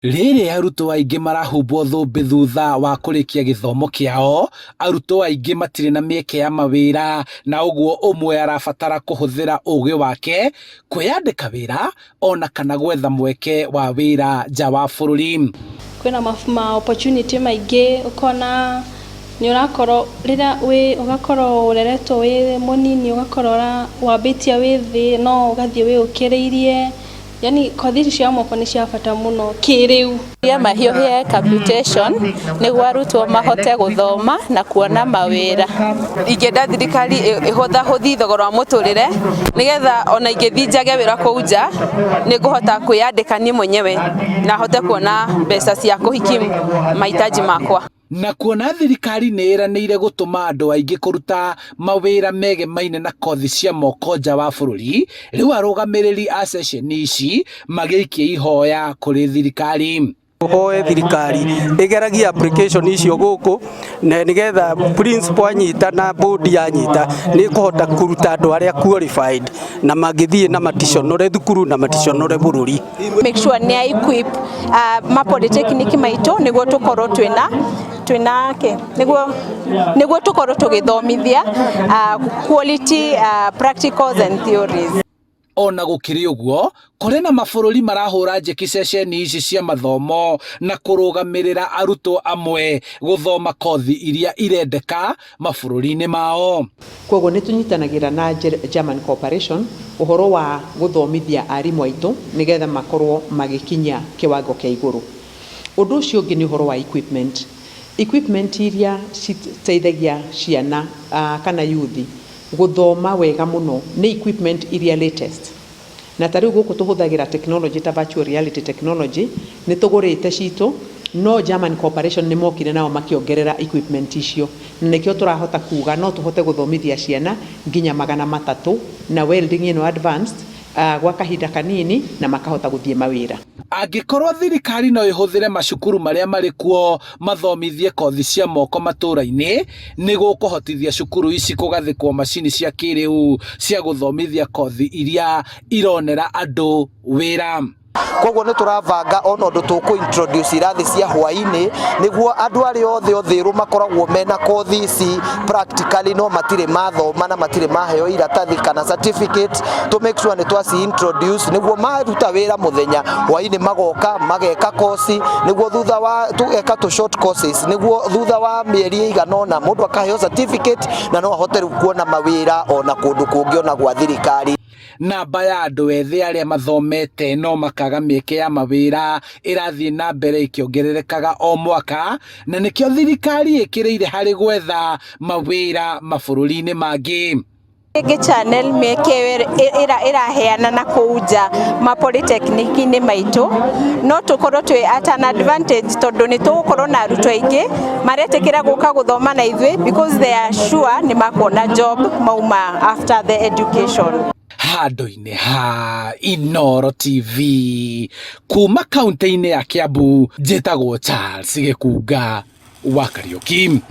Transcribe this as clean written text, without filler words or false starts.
Rĩrĩ arutwo aingĩ marahumbwo thũmbĩ thutha wa kũrĩkia gĩthomo kĩao, arutwo aingĩ matirĩ na mĩeke ya mawĩra na ũguo ũmwe arabatara kũhũthĩra ũgĩ wake kwĩyandĩka wĩra ona kana gwetha mweke wa wĩra nja wa bũrũri. Kwĩna ma opportunity maingĩ ũkona nĩ ũrakorwo rĩrĩa wĩ ũgakorwo ũreretwo wĩ mũnini ũgakorwo wambĩtie wĩ thĩ no ũgathiĩ wĩyũkĩrĩirie. Yani kothi ici cia moko nĩ cia bata mũno kĩrĩu. Mahiũhie computation nĩguo arutwo mahote gũthoma na kuona mawĩra. Ingĩenda thirikari ĩhũthahũthie thogora wa mũtũrĩre nĩgetha ona ingĩthiĩ njage wĩra kũu nja nĩngũhota kwĩyandĩka niĩ mwenyewe na hote kuona mbeca cia kũhikimu mahitaji makwa. Na kuona thirikari nĩ ĩranĩire gũtũma andũ aingĩ kũruta mawĩra megemaine na kothi cia moko nja wa bũrũri, rĩu arũgamĩrĩri a ceceni ici magĩikia ihoya kũrĩ thirikari. Hoe thirikari ĩgeragie application icio gũkũ na nĩgetha principal anyita na board yanyita nĩ ĩkũhota kũruta andũ arĩa qualified na mangĩthiĩ na maticonore thukuru na maticonore bũrũri. Make sure nĩ equip ma polytechnic maitũ nĩguo tũkorwo twĩna twĩna kĩ nĩguo nĩguo tũkorwo tũgĩthomithia quality practicals and theories. Ona gũkĩrĩ ũguo, kũrĩ na mabũrũri marahũra njeki ceceni ici cia mathomo na kũrũgamĩrĩra arutwo amwe gũthoma kothi iria irendeka mabũrũri-inĩ mao. Koguo nĩ tũnyitanagĩra na German Cooperation ũhoro wa gũthomithia arimũ aitũ nĩgetha makorwo magĩkinyia kĩwango kĩa igũrũ. Ũndũ ũcio ũngĩ nĩ ũhoro wa equipment. Equipment iria citeithagia ciana kana youth gũthoma wega mũno nĩ equipment iria latest. Na ta rĩu gũkũ tũhũthagĩra technology ta virtual reality technology nĩ tũgũrĩte citũ, no German Cooperation nĩ mokire nao makĩongerera equipment icio, na nĩkĩo tũrahota kuga no tũhote gũthomithia ciana nginya 300 na welding ĩno advanced gwa kahinda kanini na makahota gũthiĩ mawĩra. Angĩkorwo thirikari no ĩhũthĩre macukuru marĩa marĩ kuo mathomithie kothi cia moko matũra-inĩ, nĩ gũkũhotithia cukuru ici kũgathĩkwo macini cia kĩrĩu cia gũthomithia kothi iria ironera andũ wĩra. Koguo nĩ tũrabanga ona ũndũ tũkũ introduce irathi cia hwaĩ-inĩ nĩguo andũ arĩa othe Uthiru makoragwo mena kothi ici practically no matirĩ mathoma na matirĩ maheo iratathi kana certificate, to make sure nĩ twaci introduce nĩguo maruta wĩra mũthenya, hwaĩ-inĩ magoka mageka kosi nĩguo thutha wa tũgeka tũ short courses nĩguo thutha wa mĩeri ĩigana ũna mũndũ akaheo certificate na no ahote rĩu kuona mawĩra ona kũndũ kũngĩ ona gwa thirikari. Namba ya andũ ethĩ arĩa mathomete no makaga mĩeke ya mawĩra ĩrathiĩ na mbere ĩkĩongererekaga o mwaka, na nĩkĩo thirikari ĩkĩrĩire harĩ gwetha mawĩra mabũrũri-inĩ mangĩ. Ĩngĩ channel mĩeke ĩraheana na kũu nja ma polytechnic-inĩ maitũ, no tũkorwo twĩ at an advantage tondũ nĩ tũgũkorwo na arutwo aingĩ maretĩkĩra gũka gũthoma na ithuĩ because they are sure nĩ makuona job mauma after the education. Handũ-inĩ ha Inooro TV kuma kaunti-inĩ ya Kiambu, njĩtagwo Charles Gĩkunga wa Kariũki.